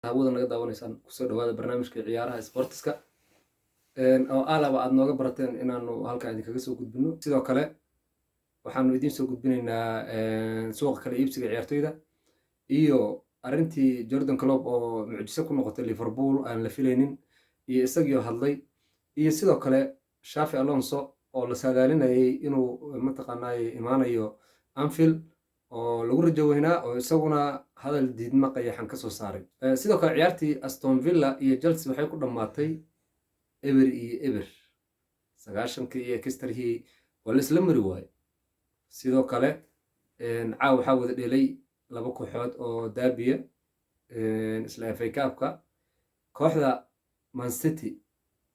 Hawada naga daawanaysaan, kusoo dhawaada barnaamijka ciyaaraha sportiska oo alaba aad nooga barateen inaanu halkan idinkaga soo gudbino. Sidoo kale waxaanu idiin soo gudbinaynaa suuqa kala iibsiga ciyaartoyda iyo arrintii Jurgen Klopp oo mucjiso ku noqotay Liverpool aan la filaynin iyo isagiioo hadlay, iyo sidoo kale Xabi Alonso oo la saadaalinayay inuu mataqaanaaye imaanayo Anfield oo lagu rajo weynaa oo isaguna hadal diidma qayaxan ka soo saaray. Sidoo kale ciyaartii Aston Villa iyo Chelsea waxay ku dhammaatay 0-0, 90-kii iyo extrahii waa la isla mari waaye. Sidoo kale caaw waxaa wada dhelay laba kooxood oo daabiya isla FA Cup-ka, kooxda Man City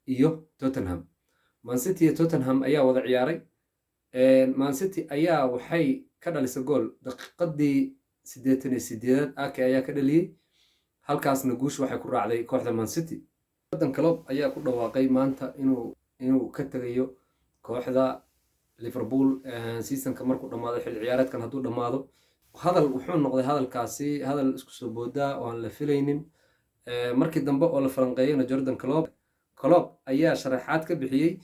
iyo Tottenham. Man City iyo Tottenham ayaa wada ciyaaray. Man City ayaa waxay ka dhalisay gool daqiiqadii 88aad, Ake ayaa ka dhaliyey, halkaasna guusha waxay ku raacday kooxda Man City. Jurgen Klopp ayaa ku dhawaaqay maanta inuu ka tegayo kooxda Liverpool seasonka markuu dhammaado, xilli ciyaareedkan hadduu dhammaado. Hadal wuxuu noqday hadalkaasi hadal isku soo boodaa oo aan la filaynin. Markii dambe oo la falanqeeyeyna, Jurgen Klopp ayaa sharaxaad ka bixiyey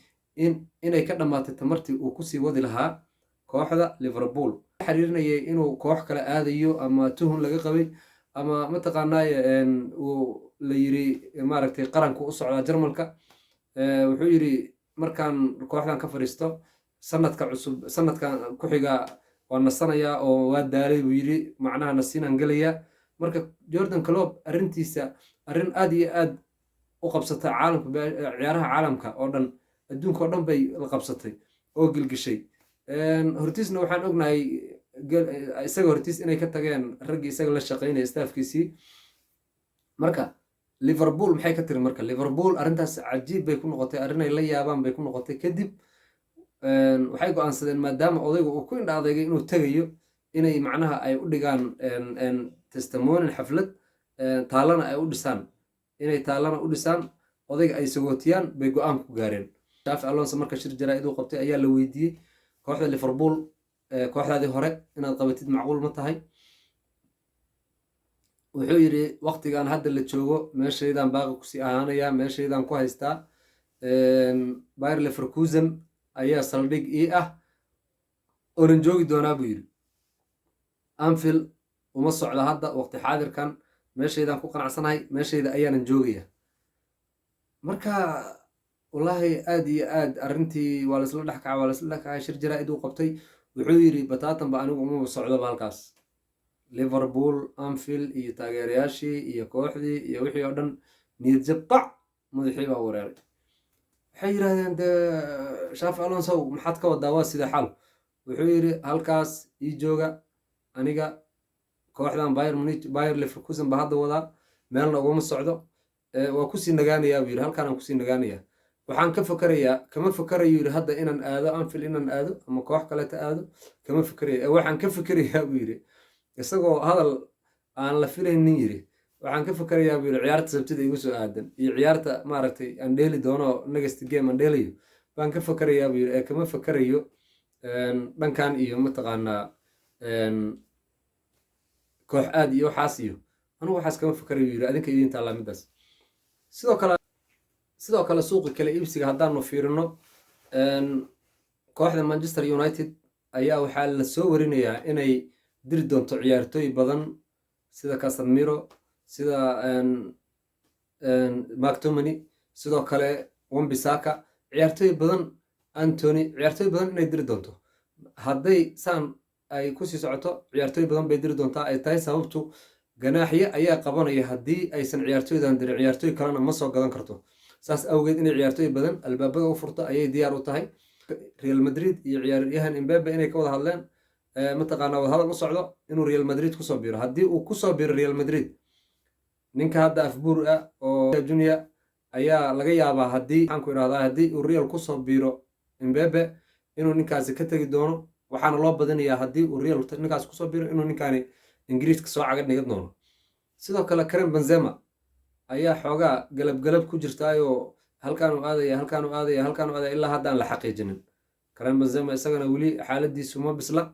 inay ka dhammaatay tamartii uu kusii wadi lahaa kooxda Liverpool. Xiriirinayay inuu koox kale aadayo ama tuhun laga qabay ama mataqaanaaye uu la yiri maaragtay qaranku u socdaa Jarmalka. Wuxuu yiri markaan kooxdan ka fadhiisto sanadka cusub, sanadkan ku xiga waa nasanayaa oo waa daalay buu yiri, macnaha nasiinaan gelayaa. Marka Jurgen Klopp arrintiisa arrin aad iyo aad u qabsatay caalamka, ciyaaraha caalamka oo dhan, adduunka oo dhan bay la qabsatay oo gilgishay. Hortiisna waxaan ognahay isaga hortiis inay ka tageen raggii isaga la shaqaynaya, staffkiisii. Marka Liverpool maxay ka tiri? Marka Liverpool arrintaas cajiib bay ku noqotay, arrinay la yaabaan bay ku noqotay. Kadib waxay go'aansadeen, maadaama odaygu uu ku indha adeegay inuu tegayo, inay macnaha ay u dhigaan testimonial xaflad, taalana ay u dhisaan, inay taalana u dhisaan, odayga ay sagootiyaan bay go'aan ku gaareen. Xabi Alonso marka shir jaraa'id uu qabtay ayaa la weydiiyey kooxda Liverpool, kooxdaadii hore inaad qabatid macquul ma tahay? Wuxuu yidhi waqtigan hadda la joogo meeshaydaan baaqi kusii ahaanaya, meeshaydaan ku haystaa. Bayer Leverkusen ayaa saldhig ii ah oonan joogi doonaa buu yidhi. Anfield uma socdo hadda waqti xaadirkan, meeshaydaan ku qanacsanahay, meeshayda ayaanan joogaya. Marka wallaahi aad iyo aad arrintii waa laisla dhex kacay, waa laisla dhex kacay. Shir jaraa'id uu qabtay wuxuu yidhi bataatan ba anigu umaba socdoba halkaas Liverpool. Anfield iyo taageerayaashii iyo kooxdii iyo wixii oo dhan niyad jab qac, madaxii baa wareeray. Waxay yidhahdeen dee Xabi Alonso maxaad ka wadaa, waa sida xaal? Wuxuu yidhi halkaas ii jooga, aniga kooxdan Bayern Munich, Bayer Leverkusen baa hadda wadaa, meelna ugama socdo, waa kusii nagaanayaa buu yidhi, halkaanaan kusii nagaanayaa. Waxaan ka fakarayaa, kama fakarayo yidhi hadda inaan aado Anfield, inaan aado ama koox kaleta aado kama fakaraya. Waxaan ka fakerayaa buu yidhi, isagoo hadal aan la filaynin yidhi, waxaan ka fakerayaa buu yidhi ciyaarta Sabtida igu soo aadan iyo ciyaarta maaragtay aan dheeli doono, next game aan dheelayo baan ka fakerayaa buu yidhi, ee kama fakerayo dhankan iyo mataqaanaa koox aad iyo waxaas iyo anugu waxaas kama fakerayo yidhi, adinka idiin taallaa middaas. Sidoo kale suuqa kale iibsiga haddaanu fiirino, kooxda Manchester United ayaa waxaa la soo warinayaa inay diri doonto ciyaartooy badan sida Casemiro, sida McTominay, sidoo kale Wan-Bissaka, ciyaartooy badan, Antony, ciyaartooy badan inay diri doonto. Hadday saan ay kusii socoto ciyaartooy badan bay diri doontaa. Ay tahay sababtu ganaaxyo ayaa qabanaya haddii aysan ciyaartooydan dirin, ciyaartooy kalena ma soo gadan karto. Saas awgeed inay ciyaartooy badan albaabada u furto ayay diyaar u tahay. Real Madrid iyo ciyaaryahan Mbappe inay ka wada hadleen, mataqaanaa wadahadal u socdo inuu Real Madrid kusoo biro. Haddii uu kusoo biro Real Madrid, ninka hadda afbuur ah oo Junior ayaa laga yaabaa, haddii waxaan ku idhahdaa haddii uu Real kusoo biiro Mbappe, inuu ninkaasi ka tegi doono. Waxaana loo badinayaa haddii uu Real ninkaasi kusoo biiro inuu ninkaani Ingiriiska soo caga dhigan doono. Sidoo kale Karim Benzema ayaa xoogaa galab galab ku jirtaayoo halkaanu aadaya, halkaanu aadaya, halkaanu aadaya, ilaa hadda aan la xaqiijinin. Karim Benzema isagana weli xaaladiisu ma bisla.